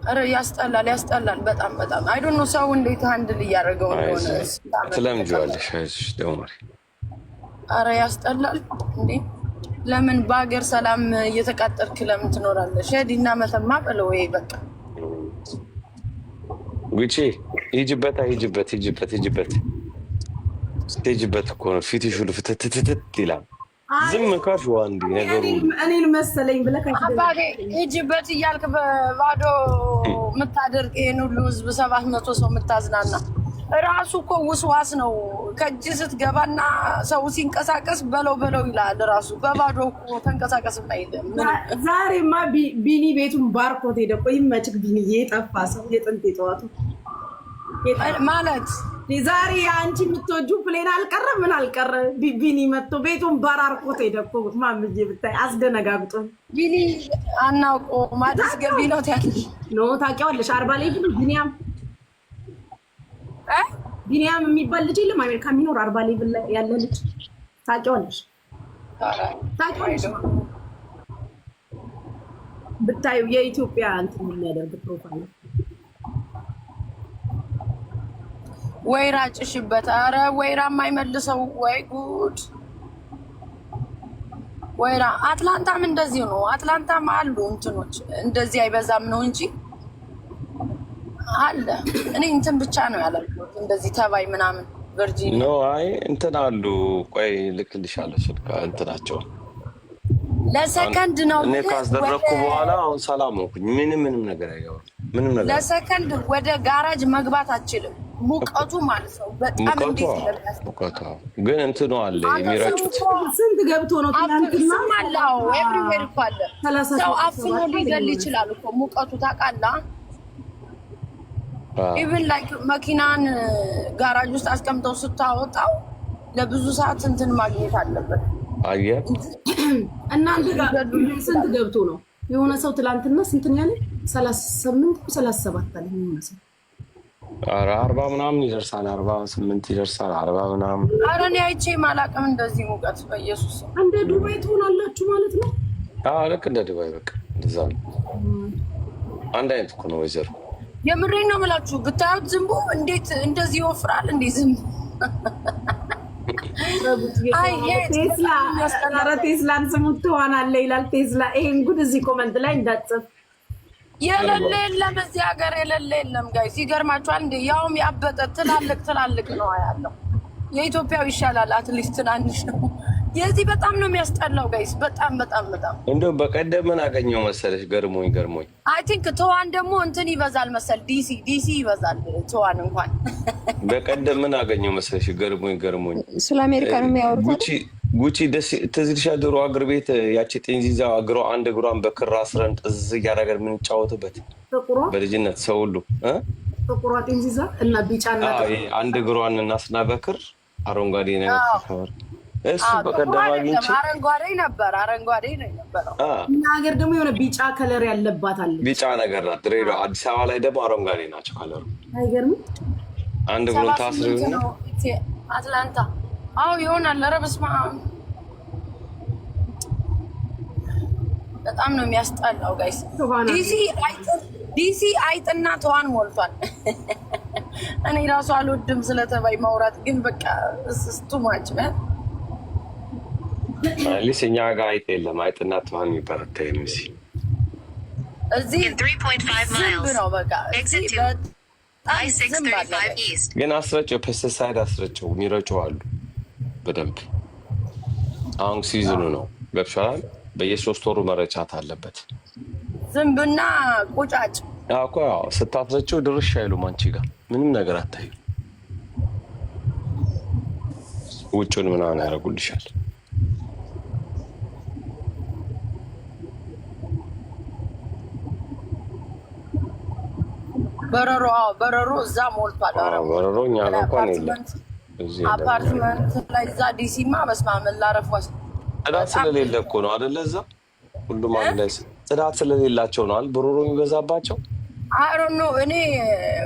ኧረ ያስጠላል፣ ያስጠላል በጣም በጣም። I don't know ሰው እንዴት handle እያደረገው እንደሆነ። ትለምጂዋለሽ። አይዞሽ ደውመሪ። ኧረ ያስጠላል እንዴ! ለምን በሀገር ሰላም እየተቃጠልክ ለምን ትኖራለህ? ሸዲና መተማ በለው ወይ በቃ። ጉቺ ሂጂበት፣ ሂጂበት፣ ሂጂበት፣ ሂጂበት። ስትሄጂበት እኮ ነው ፊትሽ ሁሉ ፍትትትት ይላል። ዝም ካልሽ ዋ እንዲ ነገሩ እኔን መሰለኝ ብለህ አባቴ ሂጂበት እያልክ በባዶ የምታደርግ ይሄን ሁሉ ህዝብ 700 ሰው የምታዝናና ራሱ እኮ ውስዋስ ነው። ከእጅ ስትገባና ሰው ሲንቀሳቀስ በለው በለው ይላል። ራሱ በባዶ እኮ ተንቀሳቀስ አይልም። ዛሬማ ቢኒ ቤቱን ባርኮት ሄደ እኮ። ይመችክ ቢኒዬ። የጠፋ ሰው የጥንት የጠዋቱ ማለት ዛሬ አንቺ የምትወጂው plane አልቀረ ምን አልቀረ፣ ቢኒ መጥቶ ቤቱን ባራርኮት ሄደ እኮ። ማምዬ ብታይ አስደነጋግጦ። ቢኒ አናውቀውም። አዲስ ገቢ ነው ትያለሽ? No፣ ታውቂዋለሽ። 40 ላይ ቢኒያም ቢኒያም የሚባል ልጅ የለም አሜሪካ የሚኖር 40 level ላይ ያለ ልጅ ታውቂዋለሽ? ታውቂዋለሽ? ብታዩ የኢትዮጵያ እንትን የሚያደርግ profile። ወይራ ጭሽበት። አረ ወይራ የማይመልሰው ወይ ጉድ! ወይራ አትላንታም እንደዚሁ ነው። አትላንታም አሉ እንትኖች እንደዚህ አይበዛም ነው እንጂ አለ። እኔ እንትን ብቻ ነው ያላልኩት እንደዚህ ተባይ ምናምን ቨርጂኒያ። No፣ አይ እንትን አሉ። ቆይ ልክልሻለሁ ስልክ እንትናቸውን። ለሰከንድ ነው። እኔ ካስደረግኩ በኋላ አሁን ሰላም ሆንኩኝ። ምንም ምንም ነገር አይገባም። ምንም ነገር ለሰከንድ ወደ ጋራጅ መግባት አችልም። ሙቀቱ ማለት ነው በጣም እንዴት ሙቀቱ ግን እንትኑ አለ የሚረጩት። ስንት ገብቶ ነው ትናንትና? አለ everywhere እኮ አለ። ሰው አፍኖ ሊገል ይችላል እኮ ሙቀቱ ታውቃለህ። Even like መኪናን ጋራጅ ውስጥ አስቀምጠው ስታወጣው ለብዙ ሰዓት እንትን ማግኘት አለበት። አየህ። እናንተ ጋር ስንት ገብቶ ነው? የሆነ ሰው ትላንትና ስንት ነው ያለ? 38፣ 37 አለ የሆነ ሰው። ኧረ 40 ምናምን ይደርሳል። 48 ይደርሳል። 40 ምናምን። ኧረ እኔ አይቼ አላውቅም እንደዚህ ሙቀት በኢየሱስ። እንደ ዱባይ ትሆናላችሁ ማለት ነው። አዎ ልክ እንደ ዱባይ በቃ እንደዛ ነው። አንድ አይነት እኮ ነው ወይዘሮ። የምሬን ነው የምላችሁ። ብታዩት ዝንቡ እንዴት እንደዚህ ይወፍራል እንዴ ዝንቡ። ቴስላ፣ ኧረ ቴስላን ስሙት ትሆናለህ ይላል ቴስላ። ይሄን ጉድ እዚህ comment ላይ እንዳትጽፍ። የሌለ የለም እዚህ ሀገር የሌለ የለም guys፣ ይገርማችኋል። እንዴ ያውም ያበጠ ትላልቅ ትላልቅ ነው ያለው። የኢትዮጵያው ይሻላል፣ at least ትናንሽ ነው። የዚህ በጣም ነው የሚያስጠላው guys፣ በጣም በጣም በጣም። እንደው በቀደም ምን አገኘው መሰለሽ? ገርሞኝ ገርሞኝ። I think ትኋን ደግሞ እንትን ይበዛል መሰል፣ ዲሲ ዲሲ ይበዛል ትኋን እንኳን። በቀደም ምን አገኘው መሰለሽ? ገርሞኝ ገርሞኝ። ስለ አሜሪካ ነው የሚያወሩት። ጉቺ ጉቺ ደስ ትዝ ይልሻል? ድሮ አገር ቤት ያቺ ጤንዚዛ እግሯ አንድ እግሯን በክር አስረን ጥዝ እያደረገን የምንጫወትበት ጥቁሯ በልጅነት ሰው ሁሉ እ ጥቁሯ ጤንዚዛ እና ቢጫና አንድ እግሯን እናስና በክር አረንጓዴ ነገር ተከበር እሱ በቀደም አግኝቼ። አረንጓዴ ነበር፣ አረንጓዴ ነው የነበረው። እኛ ሀገር ደግሞ የሆነ ቢጫ color ያለባት አለ። ቢጫ ነገር ናት። ድሬዳዋ፣ አዲስ አበባ ላይ ደግሞ አረንጓዴ ናቸው color ኡ። አይገርምም? አንድ እግሩን ታስሪውና አትላንታ አዎ ይሆናል። ኧረ በስመ አብ በጣም ነው የሚያስጠላው guys። ዲሲ ዲሲ አይጥና ትኋን ሞልቷል። እኔ ራሱ አልወድም ስለተባይ ማውራት፣ ግን በቃ it's too much። At least እኛ ጋር አይጥ የለም። አይጥና ትኋን የሚባል አታይም እዚህ። እዚህ ዝንብ ነው በቃ እዚህ በጣም ዝንብ አለ። ግን አስረጨው፣ pesticide አስረጨው። የሚረጩ አሉ በደንብ። አሁን season ኡ ነው ገብቶሻል። በየሶስት ወሩ መረጫት አለበት። ዝንብና ቁጫጭ። እኮ ስታስረጨው ድርሽ አይሉም። አንቺ ጋር ምንም ነገር አታዩ። ውጩን ምናምን ያደርጉልሻል። በረሮ፣ አዎ በረሮ እዛ ሞልቷል። በረሮ እኛ ጋር እንኳን የለም። አፓርትመንት ላይ እዛ ዲሲማ በስመ አብ ላረፏስ። ጽዳት ስለሌለ እኮ ነው አደለ? እዛ ሁሉም አንድ ላይ ጽዳት ስለሌላቸው ነው አይደል? በረሮ የሚበዛባቸው። I don't know፣ እኔ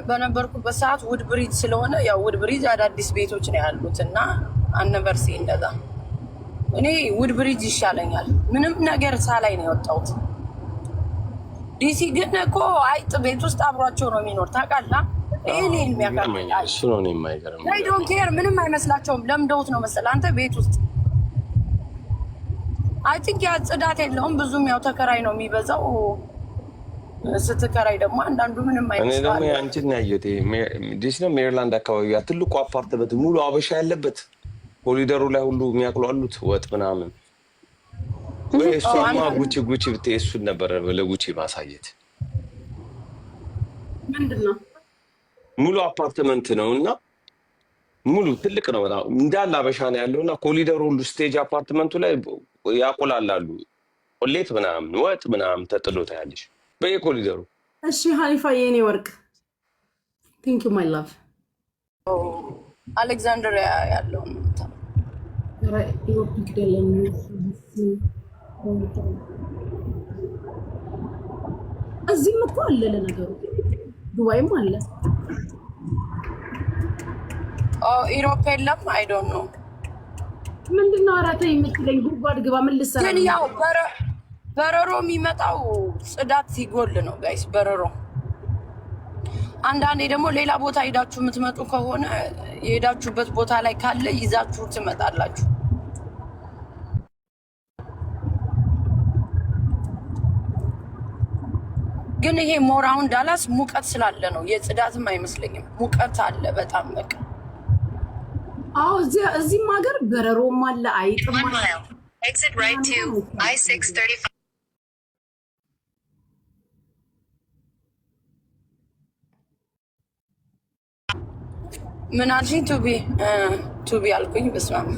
በነበርኩበት ሰዓት Woodbridge ስለሆነ ያው Woodbridge አዳዲስ ቤቶች ነው ያሉት እና አነበርሲ እንደዛ እኔ Woodbridge ይሻለኛል። ምንም ነገር ሳላይ ነው የወጣሁት። ዲሲ ግን እኮ አይጥ ቤት ውስጥ አብሯቸው ነው የሚኖር ታውቃለህ። ይህን ይህን የሚያውቃል እሱ ነው የማይገርም። Don't care ምንም አይመስላቸውም። ለምደውት ነው መሰለህ አንተ ቤት ውስጥ I think ያ ጽዳት የለውም ብዙም። ያው ተከራይ ነው የሚበዛው። ስትከራይ ደግሞ አንዳንዱ ምንም እኔ ደግሞ አይመስለዋል። ያንቺን ያየሁት ዲሲ ነው ሜሪላንድ አካባቢ ያ ትልቁ አፓርትመንት ሙሉ አበሻ ያለበት ኮሪደሩ ላይ ሁሉ የሚያቅሏሉት ወጥ ምናምን ወይ እሷማ ጉቺ ጉቺ ብትይ እሱን ነበረ ለጉቺ ማሳየት። ምንድን ነው ሙሉ አፓርትመንት ነው እና ሙሉ ትልቅ ነው በጣም እንዳለ አበሻ ነው ያለው እና ኮሪደሩ ሁሉ stage አፓርትመንቱ ላይ ያቆላላሉ። ቆሌት ምናምን ወጥ ምናምን ተጥሎ ታያለሽ በየኮሪደሩ። እሺ ሀሊፋ የኔ ወርቅ thank you my love። አሌክዛንድሪያ ያለው ነው። ግደለኝ። እዚህም እኮ አለ፣ ለነገሩ ዱባይም አለ። Europe የለም። I don't know። ምንድነው ኧረ ተይ የምትለኝ? ጉድጓድ ግባ ምን ልሰራ ግን ነው? ያው በረሮ የሚመጣው ጽዳት ሲጎል ነው guys። በረሮ አንዳንዴ ደግሞ ሌላ ቦታ ሄዳችሁ የምትመጡ ከሆነ የሄዳችሁበት ቦታ ላይ ካለ ይዛችሁ ትመጣላችሁ። ግን ይሄ more አሁን ዳላስ ሙቀት ስላለ ነው፣ የጽዳትም አይመስለኝም። ሙቀት አለ በጣም በቃ። አዎ እዚህም ሀገር በረሮም አለ አይጥም One አለ። mile. Exit right to I 635. ምን አልሽኝ? ቱቢ ቱቢ አልኩኝ። በስመ አብ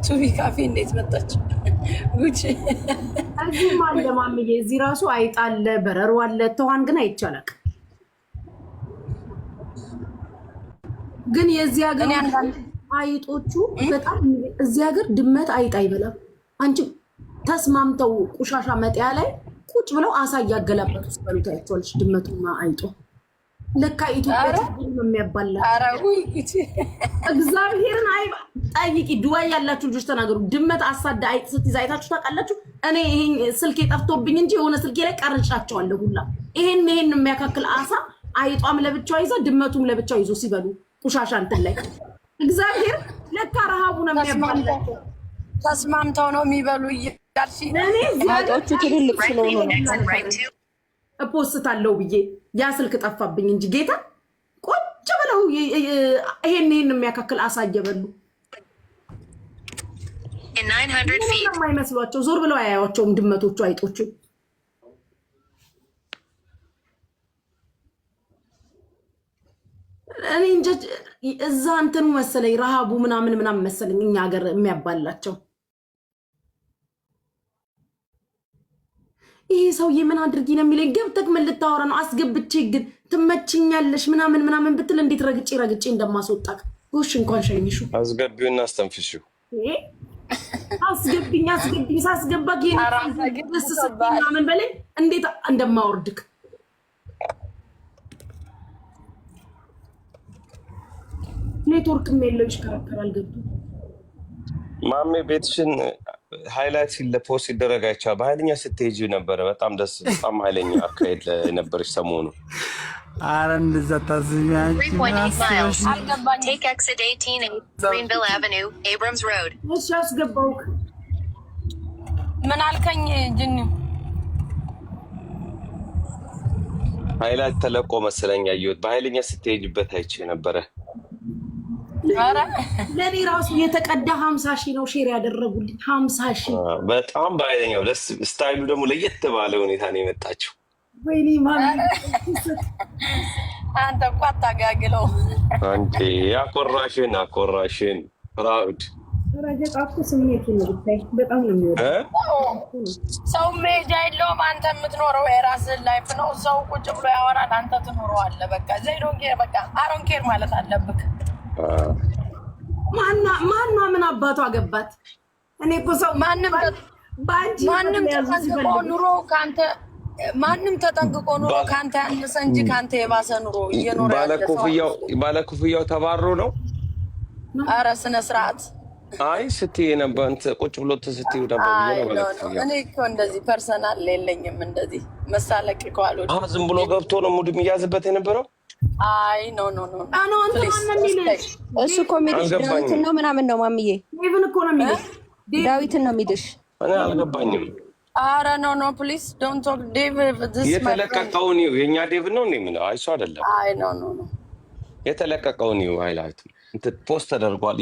ቱቢ ካፌ እንዴት መጣች? ጉቺ። እዚህም አለ ማምዬ፣ እዚህ ራሱ አይጥ አለ፣ በረሮ አለ። ተዋን ግን አይቻላል። ግን የዚህ ሀገር እኔ አንዳንድ አይጦቹ በጣም እዚህ ሀገር ድመት አይጥ አይበላም። አንቺ ተስማምተው ቆሻሻ መጣያ ላይ ቁጭ ብለው አሳ እያገላበጡ ሲበሉ ታያቸዋለሽ። ድመቱና አይጦ ለካ ኢትዮጵያ ችግር ነው የሚያባላ። ኧረ ውይ ጉቺ። እግዚአብሔርን አይ ጠይቂ። ዱባይ ያላችሁ ልጆች ተናገሩ። ድመት አሳዳ አይጥ ስትይዝ አይታችሁ ታውቃላችሁ? እኔ ይሄን ስልኬ ጠፍቶብኝ እንጂ የሆነ ስልኬ ላይ ቀርጫቸዋለሁ ሁላ። ይሄን ይሄን የሚያካክል አሳ አይጧም ለብቻው ይዛ ድመቱም ለብቻው ይዞ ሲበሉ ቆሻሻ እንትን ላይ እግዚአብሔር ለካ ረሃቡ ነው የሚያባላቸው። ተስማምተው ነው የሚበሉ እያልሽ እኔ እዚህ ሀገር አይጦቹ ትልልቅ Right ስለሆኑ ነው። exit right to እፖስታለሁ ብዬ ያ ስልክ ጠፋብኝ እንጂ ጌታ ቁጭ ብለው ይሄን ይሄን የሚያካክል አሳ እየበሉ in 900 ምንም feet. የማይመስሏቸው ዞር ብለው አያዩዋቸውም ድመቶቹ አይጦቹ። እኔ እንጃ እዛ እንትኑ መሰለኝ ረሃቡ ምናምን ምናምን መሰለኝ እኛ ሀገር የሚያባላቸው። ይሄ ሰውዬ ምን አድርጊ ነው የሚለኝ? ገብተህ ምን ልታወራ ነው? አስገብቼ ግን ትመችኛለሽ ምናምን ምናምን ብትል እንዴት ረግጬ ረግጬ እንደማስወጣክ። ጎሽ እንኳን ሸኝሹ። አስገቢውና አስተንፍሺው። አስገብኝ አስገብኝ ሳስገባክ ደስ ስትይ ምናምን በለኝ እንዴት እንደማወርድክ። ኔትወርክም የለው ይሽከረከራል ገብቶ። ማሜ ቤትሽን highlight ለ post ሲደረግ አይቻልም። በኃይለኛ ስትሄጂ ነበረ። በጣም ደስ በጣም ኃይለኛ አካሄድ ነበረች ሰሞኑ። አረ እንደዛ ታስቢ አንቺ ምን 3.8 አስበሽ miles. ነው? አልገባኝም። Take exit 18 Greenville Avenue, Abrams Road. እሺ አስገባውክ። ምን አልከኝ ጅኒ? Highlight ተለቆ መሰለኝ ያየሁት። በኃይለኛ ስትሄጂበት አይቼ ነበረ። ኧረ ለእኔ ራሱ የተቀዳ 50,000 ነው share ያደረጉልኝ 50,000። በጣም በኃይለኛው ደስ style ኡ ደግሞ ለየት ባለ ሁኔታ ነው የመጣችው። ወይኔ ማሚ። አንተ እኮ አታጋግለው። አንዴ አኮራሽን አኮራሽን proud። ረገጣ እኮ ስሜቱ ነው ብታይ በጣም ነው የሚወደው። ሰው መሄጃ የለውም። አንተ የምትኖረው የራስህን life ነው። ሰው ቁጭ ብሎ ያወራል፣ አንተ ትኖረዋለህ። በቃ they don't care በቃ I don't care ማለት አለብክ። ማና ማና ምን አባቷ አገባት? እኔ እኮ ሰው ማንም በአንቺ ማንም መያዙ ተጠንቅቆ ሲፈልግ ኑሮ ከአንተ ማንም ተጠንቅቆ ኑሮ ከአንተ ያነሰ እንጂ ከአንተ የባሰ ኑሮ እየኖረ ያለ ሰው ባለኮፍያው ተባሮ ነው። ኧረ ስነ ስርዓት። አይ ስትይ ነበር፣ እንትን ቁጭ ብሎ ስትይ ነበር ብዬ አይ ነው no መልዕክት። no፣ እኔ እኮ እንደዚህ personal የለኝም። እንደዚህ መሳለቅ እኮ አልወድም። አሁን ዝም ብሎ ገብቶ ነው mood የሚያዝበት የነበረው። አይ no no no። አኖ እንትና ነው የሚልሽ። እሱ እኮ የሚልሽ አልገባኝም። ዳዊትን ነው ምናምን ነው ማምዬ፣ ዴቭን እኮ ነው የሚልሽ። ዳዊትን ነው የሚልሽ። እኔ አልገባኝም። አረ no no, please don't talk ዴቭ, this my friend። የተለቀቀውን ይኸው፣ የእኛ ዴቭ ነው እንዴ የምለው? አይ እሱ አይደለም። አይ no no no። የተለቀቀውን ይኸው፣ highlight ኡ እንትን post ተደርጓል።